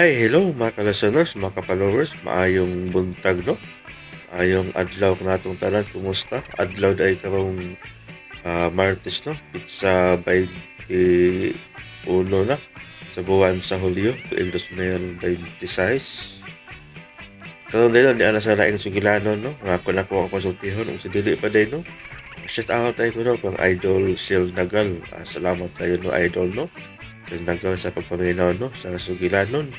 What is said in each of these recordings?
Hi, hello mga ka-listeners, mga ka-followers, maayong buntag, no? Maayong adlaw natong tanan, kumusta? Adlaw dahil karong Martes, no? It's 21 na sa buwan sa Hulyo, tuig 2026. Karon din di ana sa laing sugilanon, no? Nga ako na ko ang konsultihon ug sa dili pa day, no? Shout out tayo ko, no, pang Idol Sil Nagal. Salamat kayo, no, Idol, no? Sil Nagal sa pagpaminaw, no, sa sugilanon.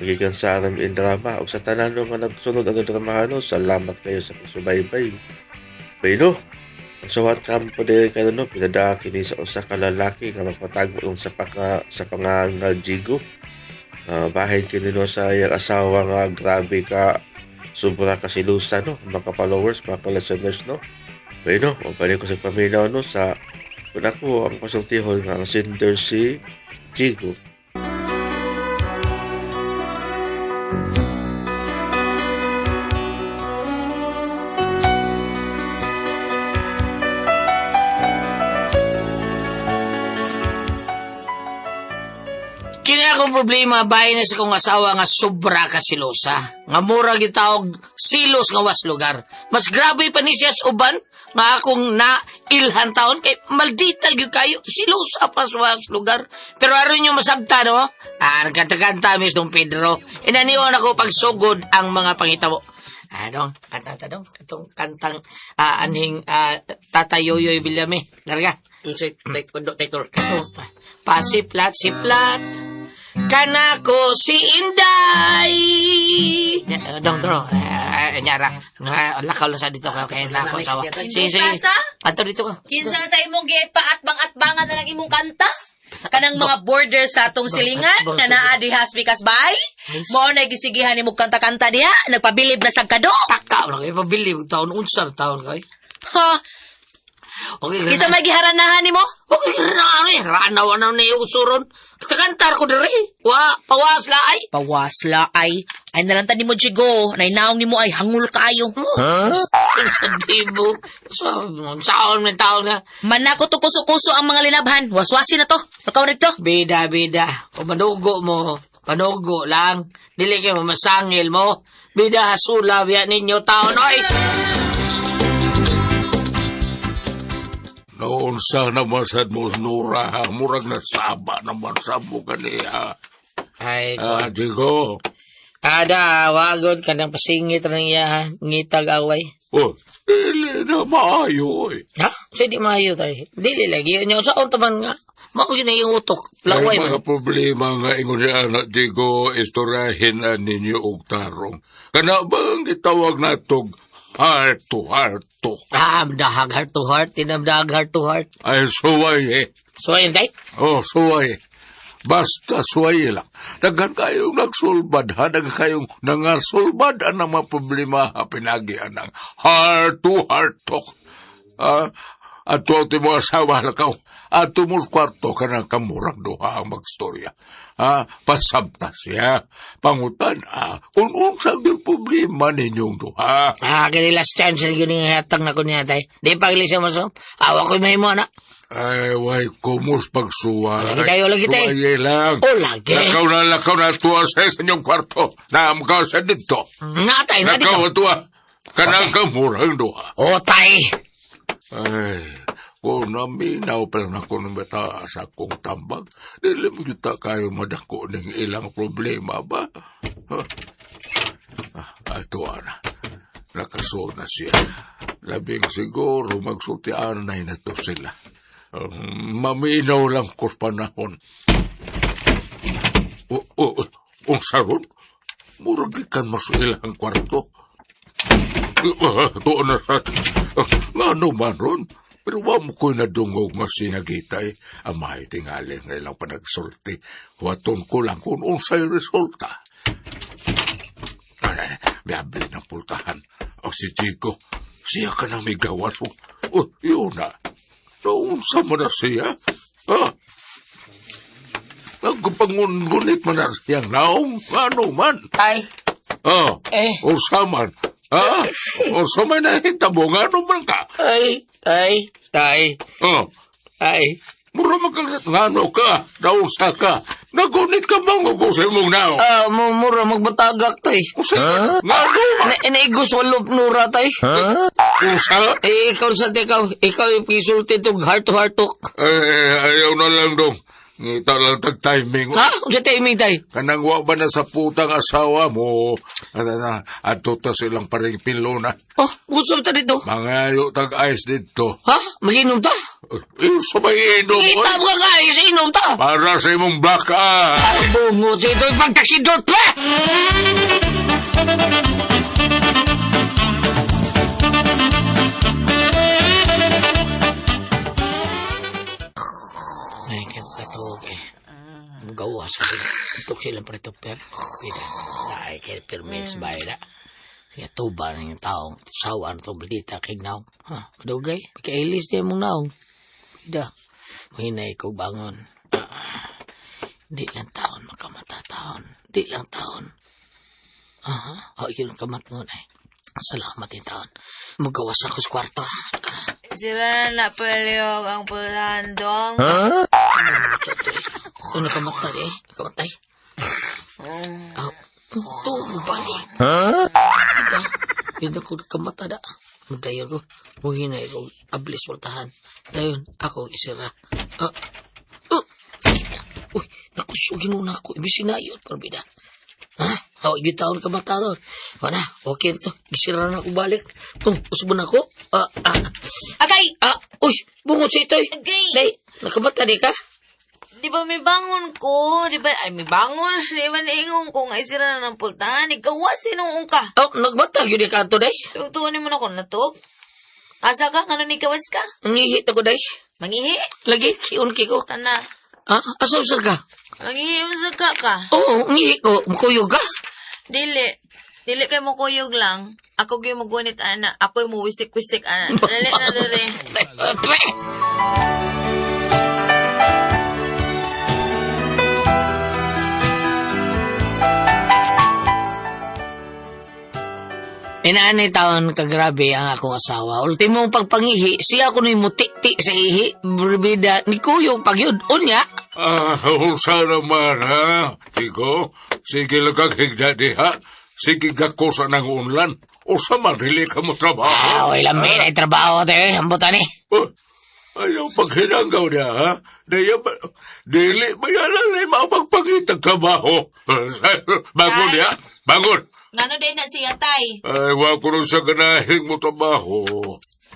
Gikan sa RMN Drama ug sa tanan, no, nga nagsunod ang drama, no, salamat kayo sa pagsubaybay. Pero ang suwat kampo diri karon, no, pinadaa kini sa usa ka lalaki nga magpatago lang sa paka sa pangalan nga Jigo. Bahin kini, no, sa iyang asawa nga grabe ka sobra ka silusa, no, mga followers, mga listeners, no. Bueno, mabalik ko sa paminaw, no, sa kung ako ang pasultihon nga ang sender si Jigo. Kini akong problema bahin na sa kong asawa nga sobra ka silosa. Nga mura gitawag silos nga was lugar. Mas grabe pa ni siya sa uban nga akong na ilhan taon kay maldita gyud kayo silosa pa sa was lugar. Pero aron nyo masabta, no? Ah, kanta-kanta Miss Don Pedro. Inaniyon ako pagsugod ang mga pangitabo. Ano, kanta ta dong, katong kantang anhing Tatayoyoy Villame. Larga. Unsay taekwondo title? Oh, pasiplat, siplat. Kanako si Inday. Dong, dong. Nyara. Lakaw lang sa dito. Kaya lakaw sawa. Sige, sige. Kinsa? Ato dito ka. Kinsa na sa imong gipaatbang-atbangan na lang imong kanta? Kanang mga border sa atong silingan nga naa diha sa Pikas Bay? Mao na gisigihan nimo kanta-kanta diha, nagpabilib na sang kado. Taka mo na kayo. Pabili. Taon, unsa taon kayo. Ha, Okay, kinsa may giharanahan nimo? Okay, rana eh. Rana, wala na yung usuron. Kantar ko diri. Wa, pawas laay. Pawasla ay ay nalanta nimo Jigo, nainaong nimo ay hangul kaayo. Huh? Sa dibo. So, saon may taon nga. Manako to kuso-kuso ang mga linabhan. Waswasi na to. Pakaw nito. Bida, bida. O manugo mo. Manugo lang. Dili kayo masangil mo. Bida, hasula, biya ninyo taon. Oy! Noon sa naman sad mo, Nora, ha? Murag na saba naman sa mo kaniya. Ay, Ah, Digo. Ada, wagod ka ng pasingit ng iya, ngitag away. Oh, dili na maayo, eh. Ha? Sa di maayo tayo. Dili lagi. Nyo, sa unta man nga. Mao yun na yung utok. May Laway man. mga problema nga ingon si anak Digo, istoryahin na ninyo og tarong. Kana ba ang gitawag natog heart to heart talk? Ah, dahag heart to heart. Tinamdahag heart to heart. Ay, suway eh. So, ayun tayo. Oh, suway. Basta suway lang. Daghan kayong nagsulbad, ha? Daghan kayong nangasulbad ang mga problema, ha? Pinagian ng heart to heart talk. Ah, ato ang mo asawa lakaw. Ato mo kwarto ka ng kamurang duha ang magstorya. Ha? Pasabta siya. Pangutan, ha? Kung unsang yung problema ninyong duha. Ah, kani last time sa yun yung hatang na ko niya tayo. Di pa siya masom. Awa ko'y mahimo na. Ay, way, kumus pagsuwa. Lagi tayo, lagi tayo. Suwaye lang. Oh, lagi. Lakaw na tuwa sa inyong kwarto. Naamkaw sa dito. Natay na dito. Lakaw tuwa. Kanang kamurang duha. O, tay. Ay, kung naminaw pa lang ako ng bata sa akong tambag, dili mo kita kayo madako ng ilang problema ba? Huh? Ah, ato na. Nakasuod na siya. Labing siguro magsultian na na to sila. Maminaw lang ko sa panahon. O, o, unsa ron? Murag gikan mo sa ilang kwarto. Tuon na sa... Ngano man ron? Pero wa mo ko'y nadungog nga sinagitay. Amay tingali nga ilang panagsulti. Waton ko lang kung unsay resulta. Ay, miabli ng pultahan. O si Chico, siya ka nang may gawas. O, yun na. Naunsa mo na siya? Ha? Nagpangungunit man na siyang naong. Ano man? Tay. Oh, Eh. unsa man? Ha? Unsa man nahitabo? Ngano man ka? Ay, tay, tay, Oh, tay. Mura magkalat ngano ka, nausa ka. Nagunit ka bang ugo sa imong nao? Ah, mura magbatagak tay. Usa, ngano ba? Na inaigos walop nura tay. Usa? Eh, ikaw sa ikaw, ikaw yung isulti itong heart to heart talk. Eh, ayaw na lang dong. Ngita lang tag timing. Ha? Unsa timing tay? Kanang wa ba na sa putang asawa mo? Adto ta silang paring pilona. Oh, gusto ta dito. Mangayo tag ice dito. Ha? Maginom ta? Eh, sabay inom. Kita oy. mo ka guys, inom ta. Para sa imong black eye. Ay, bungot sa ito, pagtaksidor pa! Ay, kaya katawag eh. Gawa sa Ito silang preto per. Pida. Ay, kaya permits ba ila. Kaya tuba na yung taong sawa na itong balita kay naong. Ha, madugay. Pakailis niya mong naong. Pida. Mahinay ko bangon. Ah, di lang taon makamata taon. Di lang taon. Aha. Oh, yun kamat ngon ay. Salamat yung taon. Magawas ako sa kwarto. Sira na napaliyog ang pulandong. Ako nakamatay eh. Nakamatay. Ah, ito, balik. Ida. Yun ako nakamata da. Magdayon ko. Muhinay ko. Ablis waltahan. Dayon, ako isira. Ah, oh. Uy, nakusugin mo na ako. Ibig sinayon, parbida. Ha? Oh, ibig taon ka mata doon. Wala, okay na to. Gisira na ako balik. Oh, usubon ako. Ah, ah, Agay! ah, uy, bungot sa ito'y. Agay! Day, nakamata di ka? Di ba may bangon ko? Di ba, ay may bangon. Di ba naingon ko nga isira na ng pultahan? Ikaw sinuong ka. Oh, nagbata, yun ka ato, day. Tugtuan mo na ko natog. Asa ka? Ngano ni kawas ka? Ngihit ako, day. Mangihi? Lagi, kiun ko. Tana. Ah, asa usar ka? Mangihi mo sa ka ka. Oo, ngihi ko. Mukuyog ka? Dili. Dili kay mo kuyog lang. Ako gyud mo gunit ana. Ako mo wisik-wisik ana. Dili na dili. Tre! Inaanay taon kagrabe ang akong asawa. Ultimong pagpangihi, siya ko na'y muti-ti sa ihi. Bribida, ni kuyog pagyud. Unya, Ah, usa naman, ha? Tigo, sige lang kag higda diha. Sige gako sa nang unlan. Usa man, dili ka mo trabaho. ah, wala may na trabaho tayo. Ambutan eh. Oh, ayaw paghinanggaw niya, ha? Daya ba, dili, mayalan na mapagpangitag trabaho. Bangon niya, bangon. Ngano din na siya tay? Ay, wa ko rin sa ganahing mo trabaho.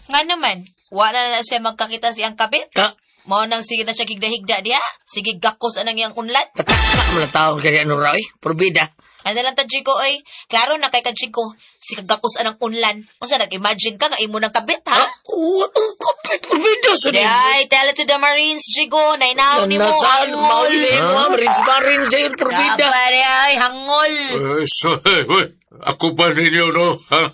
Ngano man? Wa na na siya magkakita siyang kapit? Ah, Mao nang sige na siya higda-higda diha. Sige gakos anang iyang unlan. pataka mo na taon kaya ano raw eh. Probida. Ano lang ta Chico oy? Klaro na kay ka Chico. Si kagakos anang unlan. Unsa nag-imagine ka nga imo nang kabit ha? Ah, what ang kapit? Probida sa Di ay, tell it to the Marines, Chico. Nainaw ni mo. Nasaan? hangol. Mauli mo. Marines Marines sa'yo, probida. Dapat ay, hangol. Ay, so, ay, uy, ako pa ninyo, no? Ha?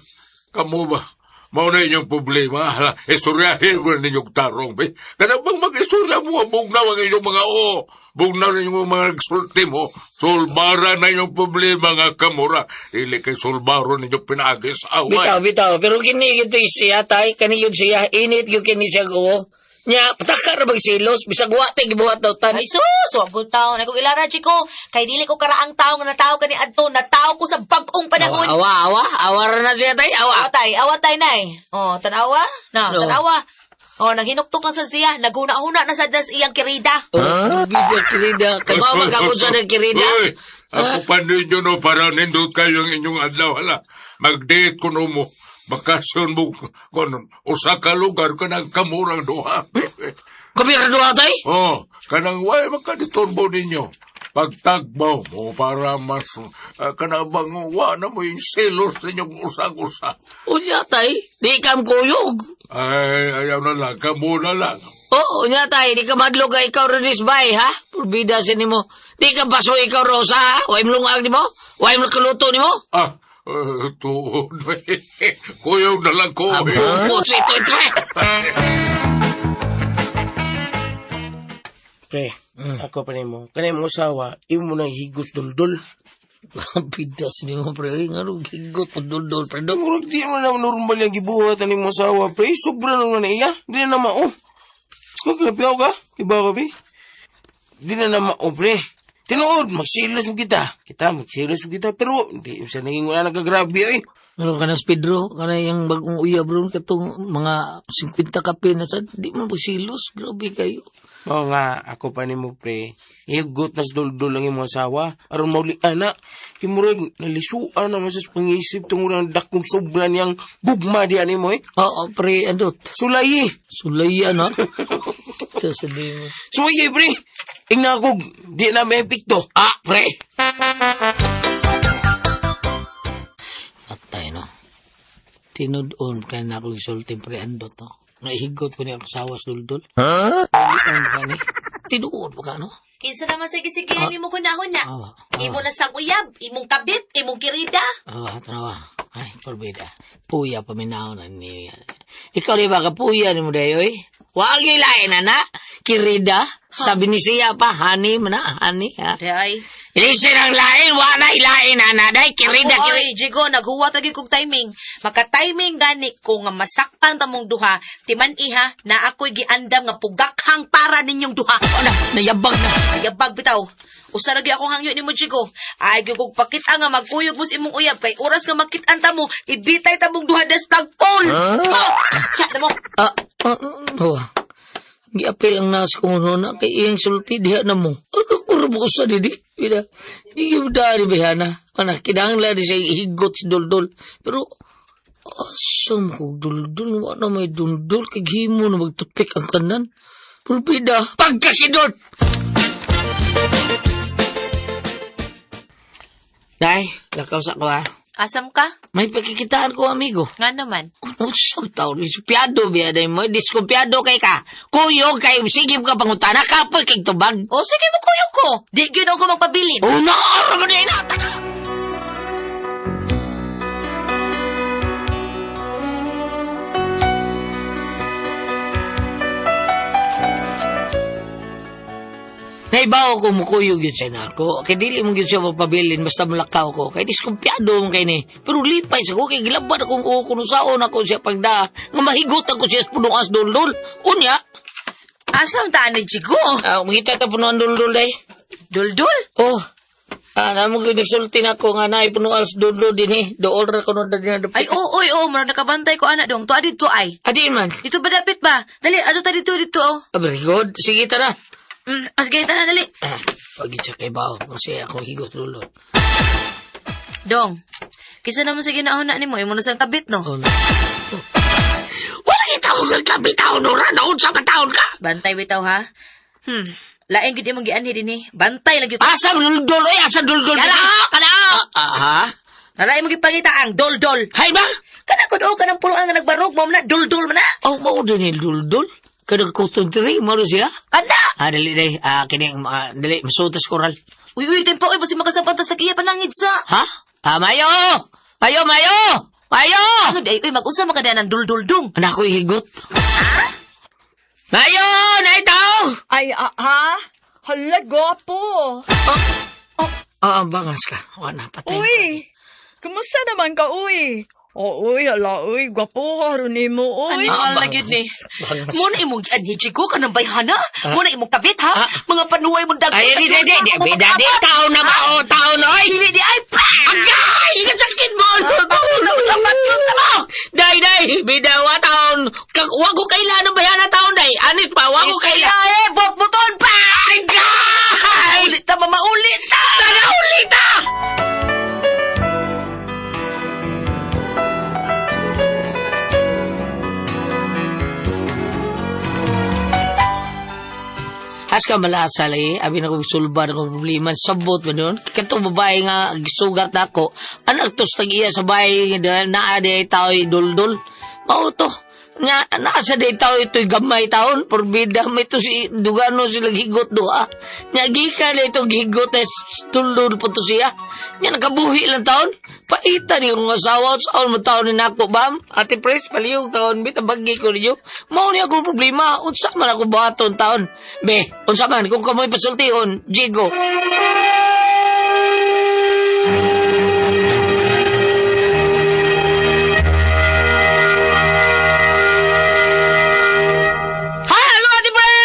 Kamu ba? Mao na inyong problema. Ha? Istoryahin ko na ninyong tarong. Be. Kana bang mag-istorya mo ang bugnaw ang inyong mga o? Bugnaw na inyong mga nagsulti mo. Sulbara na inyong problema nga kamura. Ili kay sulbaro ninyo pinaagi sa away. Bitaw, bitaw. Pero kini ito siya, tay. Kani yun siya. Init yung kini siya ko. Nya, pataka ra bang silos. Bisag wa tay gibuhat daw tan. Ay sus, wag ko taon. Ako ilara, Chico. Kay dili ko karaang tao nga nataw kani adto, nataw ko sa bag-ong panahon. Awa, awa. Awa ra na siya, tay. Awa. Awa tay, awa tay nay. Oh, tanawa. Na, No. tanawa. Oh, naghinuktok na sad siya, naghuna-huna na sad na sa iyang kirida. Oh, bida, kirida. Kay ba magkakon sa ng kirida? Uy, ako pa ninyo no, para nindot kayo ang inyong adlaw. Hala, mag-date ko no mo. Bakasyon mo, kon, usa ka lugar ka ng kamurang duha. Kamira duha, tay? Oh, kanang way makadisturbo ninyo. Pagtagbaw mo para mas kanang bang wa na mo yung selos ninyong usag-usa. Unya, tay. Di ka kuyog. Ay, ayaw na lang, kamo na lang. Oo, unya, tay. Di ka madlog ka ikaw rin bay, ha? Purbida sa nimo. Di ka baso ikaw, Rosa, ha? Way mlungag nimo? Way mlakaluto nimo? Ah, tuon. Kuyog na lang ko. Ah, bungot sa ito, ito, eh. Pre, ako pa nimo. Kanay mo asawa, imo nang higos duldul. Bidas ni mo, pre. Ay, nga, higot, duldul, pre. Dul. Murag di mo na normal yung gibuhat ani mo asawa, pre. Sobra naman na iya. Di na mao. Sko, kinapiyaw ka? Iba ka, bi? Di na na pre. Tinuod, magsilos mo kita. Kita, magsilos mo kita. Pero, di sa naging wala nagkagrabe, ay. Meron ka na si Pedro, kana yung bagong uyab ron, katong mga 50 kape na sa, di mo magsilos, grabe kayo. Oo nga, ako pa ni mo, pre. Ihugot na sa duldul ang imong asawa. Aron mauli, ana. Kimurag, nalisuan naman sa pangisip tungod ang dakong sobra niyang gugma di ani mo, eh. Oo, pre, ano, Sulay, eh. sulay, ano? Ito sabihin mo. Suway, eh, pre. Ingna akong, di na may epekto. Ah, pre! Patay, no? Tinudon ka na akong isulti, pre, andot, no? Naihigot ko niya ako sawas, duldul. Huh? Ka ni? Tinuod pa ka, no? Kinsa naman sa gisigihan nimo kunahon na. Awa, Imo na sang uyab, imong kabit, imong kirida. Awa, tanawa. Ay, porbida. Puya paminaw na niya. Ikaw di ba kapuya ni mo dayo, eh? Wag ilain na na. Kirida. Sabi ni siya pa, hani man na, hani, ha? Di ay. Isin ang lain, wa na ilain na na, day. Kirida, Ako, kirida. oy, Jigo, naghuwa tagi kog timing. Maka-timing gani ko nga masakpan ta mong duha, timan iha na ako'y giandam nga pugakhang para ninyong duha. Oh, na, nayabag na. Yabag bitaw. Usa ra gyud akong hangyo nimo Jigo. Ay gyud kog pakita nga magkuyog mo sa imong uyab kay oras nga makit-an ta mo, ibitay ta mong duha des flagpole. Oh, siya na mo. Ah, ah, ah, oh. Giapil ang nas kong na kay iyang sulti diha na mo. Ako ko sa didi. Bida. Iyuda di bihana. Ana kinahanglan di siya ihigot si Duldul. Pero asam ko Duldul wa na may Duldul kay himo na magtupik ang tanan. Pero bida pagkasidot. Day, lakaw sa ko ha. Asam ka? May pakikitaan ko amigo. Nga naman. Usap tao, diskumpiyado biya day mo, diskumpiyado kay ka. Kuyog kay, sige ka pangutana, kapoy kay tubag. O sige mo kuyog ko. Di gyud ako magpabilin. Oh, naara mo na taka! Naibaw ko mukuyog yun siya na ako. Kay dili mo yun siya mapabilin basta mulakaw ko. Kay diskumpiyado mo kay ni. Pero lipay sa ko kay gilaban akong uo kung saon ako siya pagda. Nga mahigot ako siya sa punuan sa duldul. Unya, Asam ta ni Jigo? mangita ta punuan duldul day. Duldul? Oh. Ah, namo gyud nagsulti na ako nga naay punuan sa duldul din eh. Dool ra kuno dali na Ay, oo, oy, oo, murag nakabantay ko ana dong. Tuwa dito ay. Adi man. Dito ba dapit ba? Dali, ato ta dito dito oh. Ah, very good. Sige tara. Sige, tara dali. Ah, pag siya kay bao kasi ako higot duldul. Dong. Kisa naman sa ginauna nimo, imo na sang kabit no. Oh, no. Wala kita ko nagkabitaw no ra naon sa kataon ka. Bantay bitaw ha. Lain gid imong gianhi dinhi. Bantay lagi. Asa duldul oy, asa duldul. Kana kana. Ah, ha? Nala imong gipangita ang doldol. Hay ba? Kana kud o kanang puloan nga nagbarog mo na doldol man na. Oh, mao din ni duldul. Kada kutong diri mo siya. Kana. Ah, dali dai. Ah, kini ah, dali masutas koral. Uy uy tempo oy basi makasampan ta sa kiya panangid sa. Ha? Ah, mayo! Mayo, mayo! Mayo! Ano di ay uy mag-usa man ka ng duldul dong. Anak ko higot. Mayo! Naitaw! Ay, ah, ha? Hala, gwapo. Oh, ah, bangas ka. Wala, patay. Uy, kumusta naman ka, uy? Oh, uy, hala, uy, gwapo ka ron nimo, uy. Ano Ah, ah, gyud ni? Bangas. Mo na imong gianhi Jigo kanang bayhana. Mo na imong kabit ha. Ah. Mga panuway mo dagko. Ay, di, di, di, di, di, di, tao na ba? Oh, tao na, oy! Dili di ay pa. Agay! Kasakit mo! Day, day! Bidawa taon! Wag ko kailan ang bayana taon, day! Anis pa, wag ko kailan! Eh, bot buton pa. Agay! Ulit ta mama ulit ta. Tara, ulit ah! As ka malasa lagi, abi na kong sulba na kong problema, sabot ba nun? Katong babae nga, gisugat na ako, anak tos tag iya sa bahay, nga naa di ay tao'y duldul. Mao to. Nga, nasa di tao ito'y gamay taon, porbida may to si Dugano sila higot duha. Nga, gika na itong higot na duldul po to siya. Nga, nakabuhi lang taon. Paita ni kong asawa, sa mo taon ni nako bam. Ate Pres, paliyog taon, bitabagi ko ninyo. Mao ni akong problema, unsa man ako buhaton taon. Be, unsa man, kung kamoy pasultihon, Jigo. Hello, Ate Pres!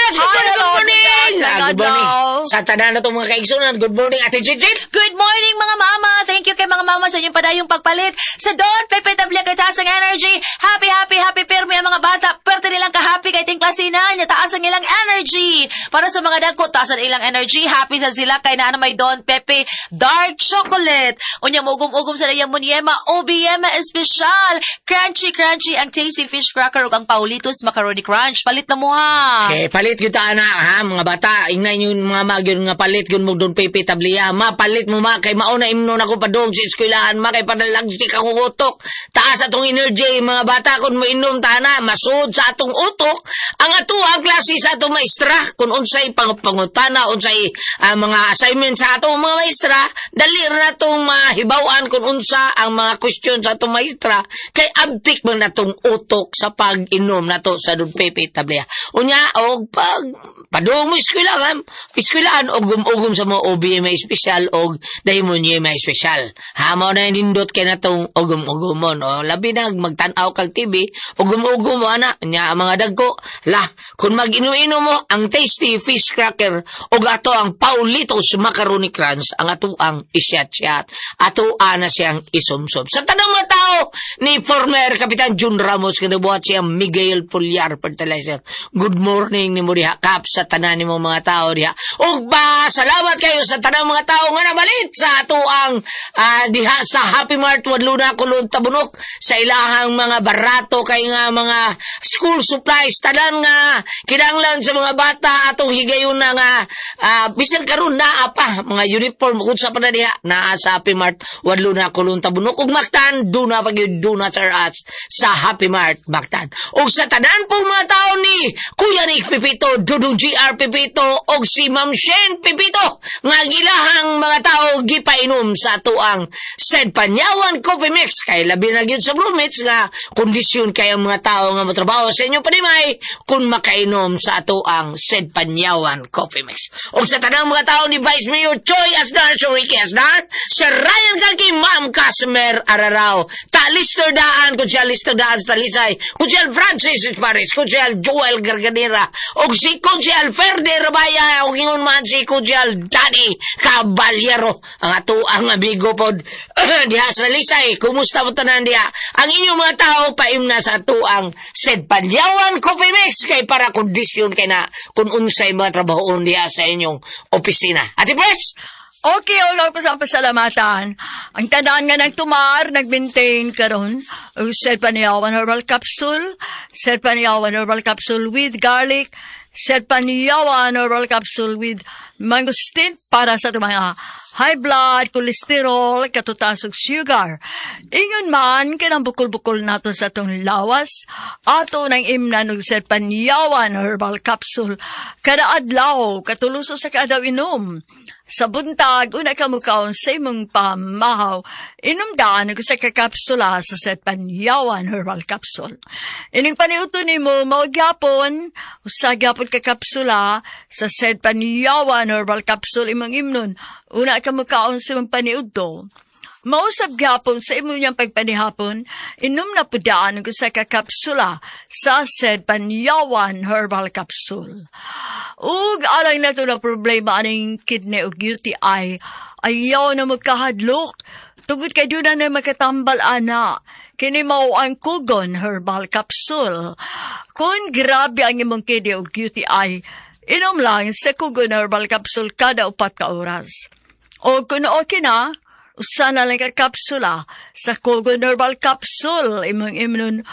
Sa tanan na itong mga kaigsunan, good morning, Ate Chinchin. Good morning, mga mama! Thank you kay mga mama sa inyong padayong pagpalit sa Don Pepe Tablia kay taas ang energy. Happy, happy, happy pirmi ang mga bata. Pwerte nilang ka-happy kay ting klase na niya. Taas ang ilang energy. Para sa mga dagko, taas ang ilang energy. Happy sad sila kay naa na may Don Pepe Dark Chocolate. Unya mugum-ugum sa layang munyema, OBM espesyal. Crunchy, crunchy ang tasty fish cracker ug ang Paulitos Macaroni Crunch. Palit na mo ha. Okay, palit gyud ta ana ha mga bata. Ingnan yung mga magyud nga palit gyud mo Don Pepe Tablia. Ma palit mo ma kay mao na imnon ako padung sa eskwelahan ma kay padalagsik akong utok. Taas atong energy mga bata kung moinom ta na masud sa atong utok ang ato ang klase sa atong maestra kung unsay pangutana unsay mga assignment sa atong mga maestra dali ra natong mahibaw-an kung unsa ang mga question sa atong maestra kay abtik man natong utok sa pag-inom nato sa Don Pepe Tablia. Unya og pag padung mo eskwelahan, eskwelahan og gum-ugom sa mga OBMA espesyal og Dahimonye espesyal. Ha mao na nindot kay natong ugom-ugomon o labi na magtan-aw kag TV ugom-ugom mo ana nya ang mga dagko la kung mag-inom-inom mo ang tasty fish cracker og ato ang Paulitos Macaroni Crunch ang ato ang isyat-syat ato ana siyang isumsom sa tanang mga tao ni former Kapitan Jun Ramos nga nabuhat siya Miguel Pulyar Fertilizer. Good morning nimo diha kap sa tanan nimo mga tao diha. Ug ba salamat kayo sa tanang mga tao nga namalit sa ato ang diha sa Happy Mart Wadluna Kulon Tabunok sa ilahang mga barato kay nga mga school supplies tanan nga kinahanglan sa mga bata atong higayon na nga bisan karon naa pa mga uniform ug unsa pa na diha naa sa Happy Mart Wadluna Kulon Tabunok ug Mactan duna pa gyud Donuts R Us sa Happy Mart Mactan. Ug sa tanan pong mga tao ni Kuya Nick Pipito, Dudong GR Pipito ug si Ma'am Shen Pipito nga gilahang mga tao gipainom sa atuang Said Panyawan Coffee Mix kay labi na gyud sa roommates nga kondisyon kay ang mga tao nga motrabaho sa inyong panimay kung makainom sa atuang Said Panyawan Coffee Mix. Ug sa tanang mga tao ni Vice Mayor Choi Asnar, Sir Ricky Asnar, Sir Ryan Kaki, Ma'am Casmer Ararao, Ta Lister Daan, Kutsal Lister Daan sa Talisay, Kutsal Francis Paris, Kutsal Joel Garganera, ug si Kutsal Ferde Rabaya, ug ingon man si Kutsal Danny Caballero, ang ato ang amigo pod diha sa Talisay. Kumusta mo tanan diha? Ang inyong mga tao paimna sa ato ang Said Panyawan Coffee Mix kay para kondisyon kay na kung unsay mga trabahoon diha sa inyong opisina. Ate Pres! Okay, all ko sa pasalamatan. Ang tanan nga ng tumar, nag-maintain karon og Said Paniawan Herbal Capsule, Said Paniawan Herbal Capsule with garlic, Said Paniawan Herbal Capsule with mangosteen para sa itong mga high blood, cholesterol, katutaas ug sugar. Ingon man, kanang bukol-bukol nato sa atong lawas, ato nang imnan og Said Paniawan Herbal Capsule. Kada adlaw, katuluso sa kaadaw inom. Sa buntag, una ka mukaon sa imong pamahaw. Inom daan og usa ka kapsula sa Said Panyawan Herbal Capsule. Ining paniuto nimo mao gyapon, usa gyapon ka kapsula sa Said Panyawan Herbal Capsule imong imnon. Una ka mukaon sa imong paniudto. Mausab gyapon sa imo niyang pagpanihapon, inom na pudaan og usa ka kapsula sa Said Panyawan Herbal Capsule. Ug alang na to na problema aning kidney ug UTI, ayaw na magkahadlok. Tungod kay doon na makatambal ana. Kini mao ang Kugon Herbal Capsule. Kung grabe ang imong kidney ug UTI, inom lang sa Kugon Herbal Capsule kada 4 ka oras. O kung okay na, usa na lang ka kapsula sa Kugon Herbal Capsule imong imnon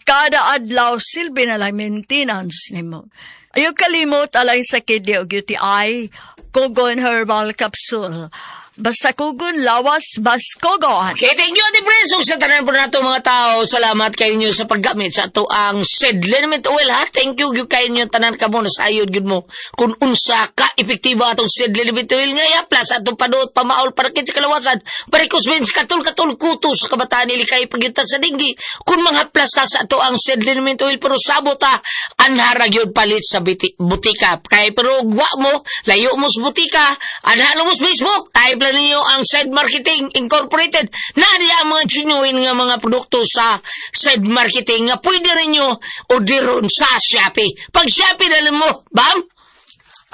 kada adlaw silbi na lang maintenance nimo. Ayaw kalimot alang sa kidney ug UTI, Kugon Herbal Capsule. Basta kugon lawas, bas kugon. Okay, thank you, Ate Pres. Ug sa tanan po nato mga tao, salamat kay inyo sa paggamit sa ato ang Said Liniment Oil, ha. Thank you, gyud kay inyo tanan kamo nasayod gyud mo kung unsa ka epektibo atong Said Liniment Oil nga plus atong paduot pamaol para sa kalawasan, varicose veins, katul-katul kuto sa kabataan ilikay pagyutan sa dinggi. Kung mga plus ta sa ato ang Said Liniment Oil pero sabot ha, anhara gyud palit sa butika. Kay pero wa mo, layo mo sa butika, anha mo sa Facebook, type lang ninyo ang Said Marketing Incorporated. Na diya ang mga genuine nga mga produkto sa Said Marketing nga pwede ninyo orderon sa Shopee. Pag Shopee na mo, bam?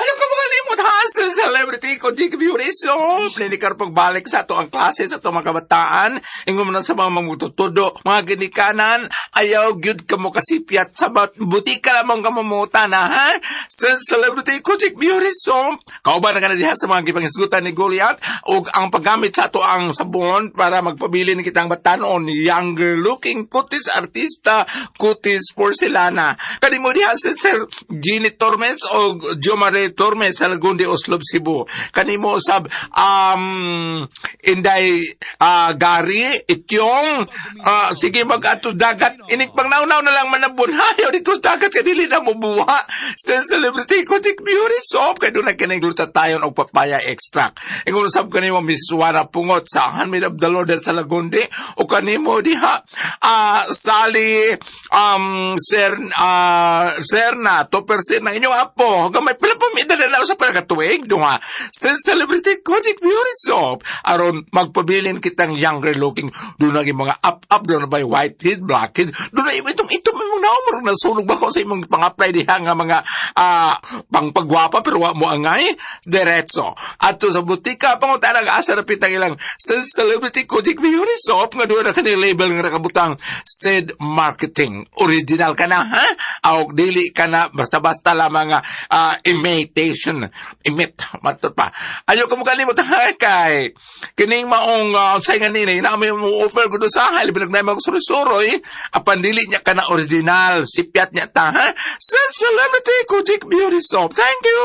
Ayaw ka mga limot ha sa celebrity ko, Jake Beauty. So, plinikar pagbalik sa ato ang klase sa ato mga kabataan. Ingon mo na sa mga mamututudo, mga ginikanan, ayaw gyud ka mo kasipyat sa butika lamang kamumuta na ha? Sa celebrity ko, Jake Beauty. So, kauban na ka na diha sa mga gipangisgutan ni Goliath ug ang paggamit sa ato ang sabon para magpabili ni kitang batanon, younger looking kutis artista, kutis porcelana. Kanimo diha si Sir Ginny Tormes o Jomare Tormes sa Lagundi, Oslob, Cebu. Kanimo sab Inday Gary Ityong, sige mag-ato dagat inig pang naunaw na lang manabon hayo dito sa dagat kay dili na mo buha sa celebrity Kotik Beauty Soap kay doon na kining glutathione og papaya extract. Ingon sab kanimo Mrs. Wara Pungot sa Handmaid of the Lord sa Lagundi o kanimo diha Sally Sir Serna Topper Serna inyong apo gamay pila pa mi na sa pila ka tuig duha sa celebrity Kojic Beauty Soap aron magpabilin kitang younger looking. Doon na mga up up doon na by white head, black heads, doon na itong ito mong naomor nasunog ba ko sa imong pang-apply diha nga mga pangpagwapa pero wa mo angay diretso adto sa butika pangutana ang asa rapit ang ilang sa celebrity Kojic Beauty Soap nga doon na kani label nga nakabutang said marketing original ka na ha aw dili ka na basta-basta lamang nga imitation imit matod pa. Ayaw ka mo kalimot ha kay kining maong unsay nga nini na may mo offer ko sa halib nag mag suroy apan dili niya ka na original sipyat niya ta ha sa celebrity Kojic Beauty Soap. Thank you.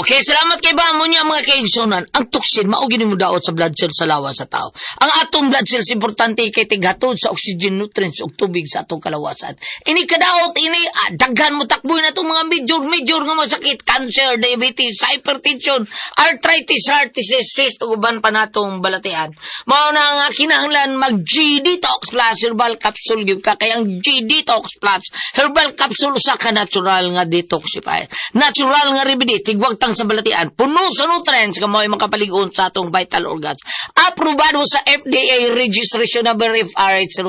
Okay, salamat kay Bamo niya mga kaigsunan. Ang toxin mao gini mo daot sa blood cells sa lawas sa tao. Ang atong blood cells importante kay tighatod sa oxygen, nutrients ug tubig sa atong kalawasan. Ini kadaot ini daghan mo takboy na itong mga major major nga masakit, cancer, diabetes, hypertension, arthritis, heart disease, cyst ug uban pa natong balatian. Mao na nga kinahanglan mag G Detox Plus Herbal Capsule gyud ka kay ang G Detox Plus Herbal Capsule usa ka natural nga detoxifier. Natural nga remedy tigwagtang sa balatian, puno sa nutrients nga mao'y makapalig-on sa atong vital organs. Aprobado sa FDA registration number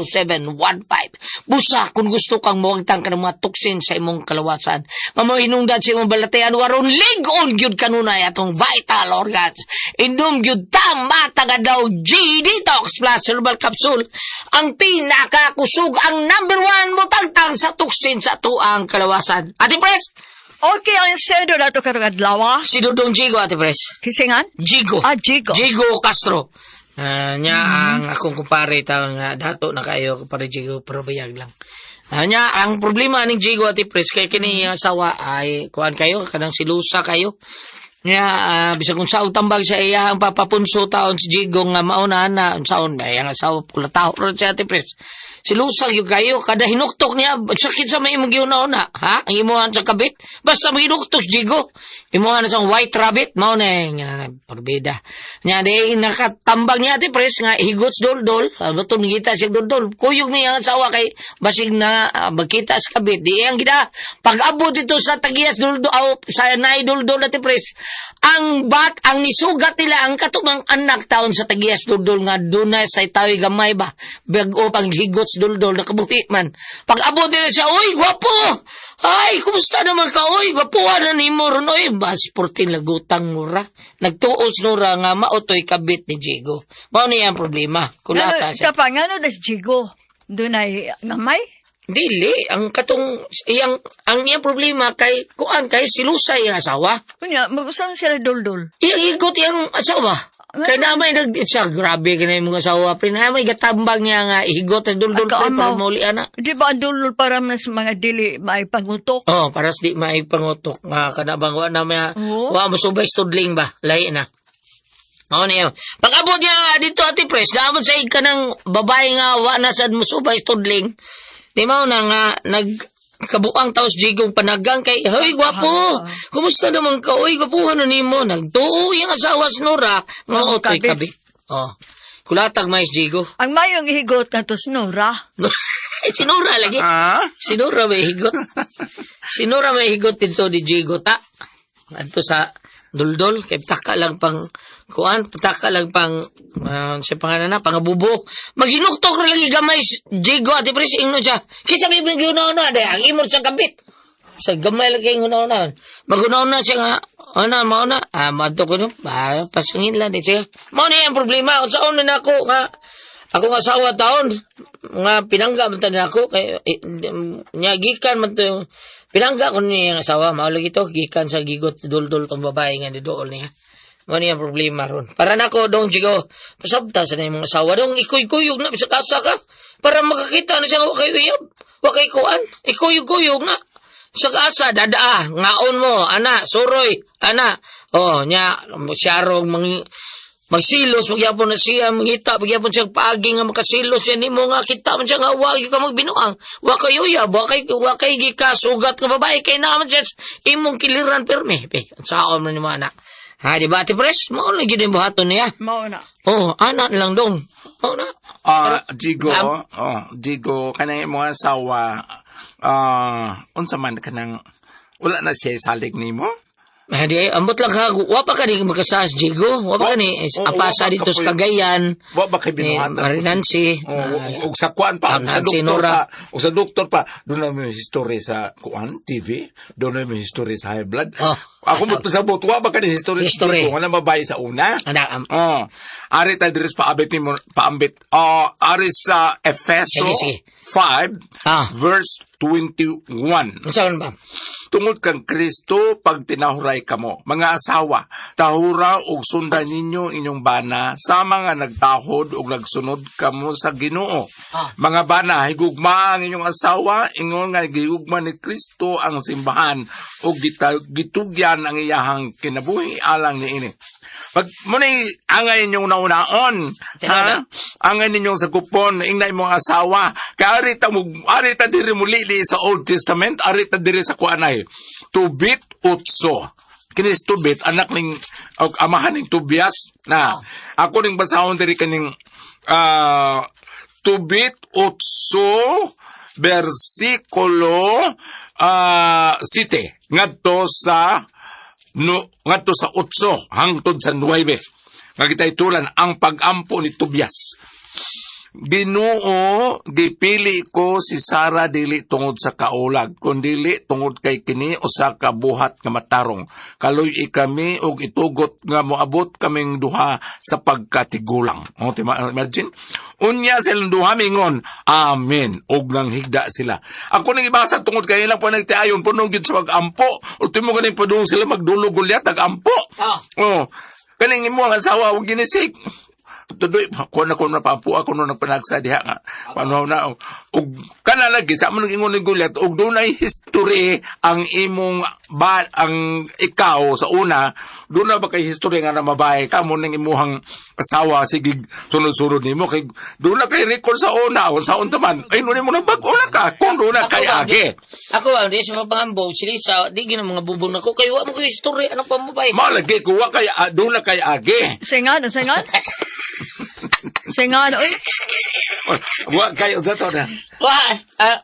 FR80715. Busa kung gusto kang mawagtang ka ng mga toxin sa imong kalawasan. Mamo hinungdan sa imong balatian waron lig-on gyud kanunay atong vital organs. Inom gyud ta matag adlaw G Detox Plus Herbal Capsule ang pinakakusog, ang number one motangtang sa toxin sa atuang kalawasan. Ate Pres, Okay, ang sedo na to karong adlaw. Si Dudong Jigo, Ate Pres. Kisingan? Jigo. Ah, Jigo. Jigo Castro. Nya ang akong kumpare taon nga dato na kayo kumpare Jigo pero bayag lang. Nya ang problema ning Jigo, Ate Pres, kay kini iyang asawa ay kuan kayo kanang silusa kayo. Nya bisag kung saong tambag sa iya ang papapunso taon si Jigo nga mauna na unsaon ba iyang asawa kulataho ron siya, Ate Pres. Silusa gyud kayo kada hinuktok niya sakit sa may imong giuna-una ha ang imuhan sa kabit basta mahinuktok si Jigo imuhan na sa white rabbit mao na nga na porbida nya di nakatambag niya, Ate Pres, nga higots doldol baton ngita siya doldol kuyog niya ang asawa kay basig na magkita sa kabit di iyang gida pag abot ito sa tagiyas doldol aw sa naay doldol, Ate Pres, ang bat ang nisugat nila ang katumang anak taon sa tagiyas doldol nga dunay sa tawi gamay ba bag-o pang higots doldol nakabuhi man. Pag abot nila siya, "Uy, gwapo, ay kumusta naman ka, uy, gwapuhan na nimo ron, uy." Bas 14 lagutang mura nagtuos nura nga maotoy kabit ni Jigo. Mao niya ang problema kulata Ngano, siya. Kapa, ngano das Jigo? Dunay gamay? Dili ang katong iyang ang iyang problema kay kuan kay silusay ang asawa. Kunya, mag-usan sila doldol. Iyang higot iyang asawa. Kay na may nag siya grabe kini imong asawa pre na may gatambang niya nga higot tas duldul Ang pre kaamaw. para mauli ana. Di ba ang doldol para mas mga dili may pangutok? Oh, para sa di maipangutok nga kana bang wa na may Oo. wa mo subay studling ba lahi na. Oo niya. Pag abot niya dito, Ate Pres, naamot sa ka ng babae nga wa na sad mo subay studling. Di mao na nga nag kabuang taos jigong panagang kay "Hoy gwapo, kumusta naman ka, oy gwapuhan na nimo." Nagtuo yung asawa sa Nora nga Ang otoy kabit. kabit. Oh, kulatag mais jigo. Ang mayong higot na tos Nora. Si Nora lagi. Ah? Si Nora may higot. Si Nora may higot dito di Jigo ta. Adto sa duldol kay pataka lang pang kuan, pataka lang pang sa pangalan na pangabubo. Maghinuktok ra lagi gamay si Jigo, Ate Pres, ingno siya. Kinsa may giuna-una day ang imor sa kabit. Sa gamay lang kayong hunaw-hunaw. Maghunaw-hunaw siya nga, ana, mao na, madto ko no, pasungin lang di siya. Mao na ang problema, unsaon na nako nga, ako nga asawa taon, nga pinangga man tanin ako, kay, nya gikan man to, pinangga ko niya ang asawa, mao lagi to, gikan sa gigot duldul tong babae nga nidool niya. Mao niya ang problema ron. Para nako dong jigo, pasabta sa imong asawa dong ikuy-kuyog na bisag asa ka para makakita na siya nga wa kay uyab, wa kay kuan, ikuyog-kuyog na. Bisag asa dadaa, ngaon mo, ana, suroy, ana. Oh, nya siyarog mang magsilos magyapon na siya, mangita magyapon siya paagi nga makasilos siya nimo nga kita man siya nga wa gyud ka magbinuang, wa kay uyab, wa kay gikasugat nga babae kay naa man siya imong kiliran pirmi. Be, unsaon man nimo ana? Ha, di ba, Ate Pres? Mao lang gyud ang buhaton niya. Mao na. Oh, ana lang dong. Mao na. Jigo, Ma'am? oh, Jigo, kanang imong asawa, unsa man kanang wala na siya salig nimo? Ah, di, ambot lang ha. Wa pa ka ni makasas, Jigo. Wa pa ka ni Oh, apasa wa pa dito ka sa Cagayan. Wa ba kay Ni binuhatan? Marinansi. Oh, ug sa kuan pa, Ang ug sa Nancy doktor Nora. pa, ug sa doktor pa, doon na may history sa kuan TV, doon na may history sa high blood. Oh. Ako mo pasabot, wa ba ka ni history? History. Kung wala babae sa una. Anak, Oh. Ari ta diri sa paabit nimo paambit. Oh, ari sa Efeso Sige, sige. 5 verse 21. Unsa man ba? Tungod kang Kristo pag tinahuray kamo. Mga asawa, tahura og sundan ninyo inyong bana sa mga nagtahod og nagsunod kamo sa Ginoo. Mga bana, higugma ang inyong asawa ingon nga gihugma ni Kristo ang simbahan ug gitugyan ang iyahang kinabuhi alang niini. Pag mo na angay inyong naunaon, ha? Angay ninyong sagupon, ingna imong asawa. Kay ari ta mo ari ta diri muli di sa Old Testament, ari ta diri sa kuanay. Tubit utso. Kini si Tubit anak ning og amahan ning Tobias na. Ako ning basahon diri kaning Tubit utso bersikulo 7 ngadto sa no ngadto sa 8 hangtod sa 9 nga gitaytulan ang pag-ampo ni Tobias. Ginoo, gipili ko si Sara dili tungod sa kaulag, kundili tungod kay kini usa ka buhat nga matarong. Kaluy-i kami og itugot nga moabot kaming duha sa pagkatigulang. O, imagine? Unya silang duha mingon, amen, og nang higda sila. Ako ning ibasa tungod kay ilang pa nagtiayon puno gyud sa pag-ampo. Ultimo ganing padung sila magdulog gulyat tag-ampo. Oh, kaning imo ang asawa og ginisik. Tudoy, kuha na ko na paampo ako no nagpanagsa diha nga. Paano na og kana lagi sa among ingon ni Goliath og dunay history ang imong ba, ang ikaw sa una, doon na ba kay history nga namabae ka mo ning imuhang asawa sige sunod-sunod nimo kay doon na kay record sa una o sa unta man ay nunin mo na bag-o na ka kung doon na kay Ako ba, age. Ako ba, di sa mapangambog, sila sa, di gina mga bubong nako, kayo, wa mo kayo history, ano pa mo ba? Mao lagi ko wa kay doon na kay age. Singan, singan. Singan, oy. Wa kay unsa to na. Wa,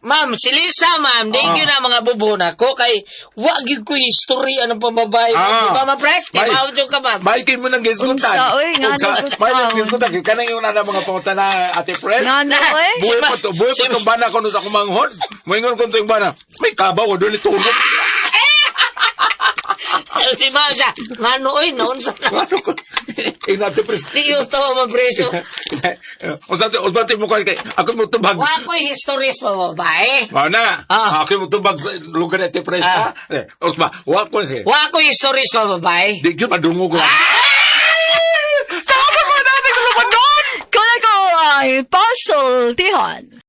ma'am, si Lisa, ma'am, di gyud na mga bubong nako, kay, wa gyud ko history, ano pa babae. Di ba, ma'am, pres? Kay mao jud ka, ma'am. May kay mo nang gisgutan. Unsa, oy, nga Unsa, nang may nang gustan. gisgutan. Kay kanang yung na mga pangutan na Ate Pres. Ngano, oy. Buhay pa to, buhay pa tong bana ko sa kumanghod. Moingon ko to yung bana. May kabaw ko doon itulog. Si ma'am siya, ngano, oy, noon sa Ano ko? Yung Ate Pres. Di gusto mo, ma'am, preso. Unsa to, unsa to mo kay ako mo tubag. Wa ko'y history sa babae. Mao na. Ako mo tubag sa lugar ni Ate Pres. Ha? Eh, Usma, wa ko siya. Wa ko'y history sa babae. Di gyud madungog lang. Salamat mo natin kung Kung ako ay pasultihan.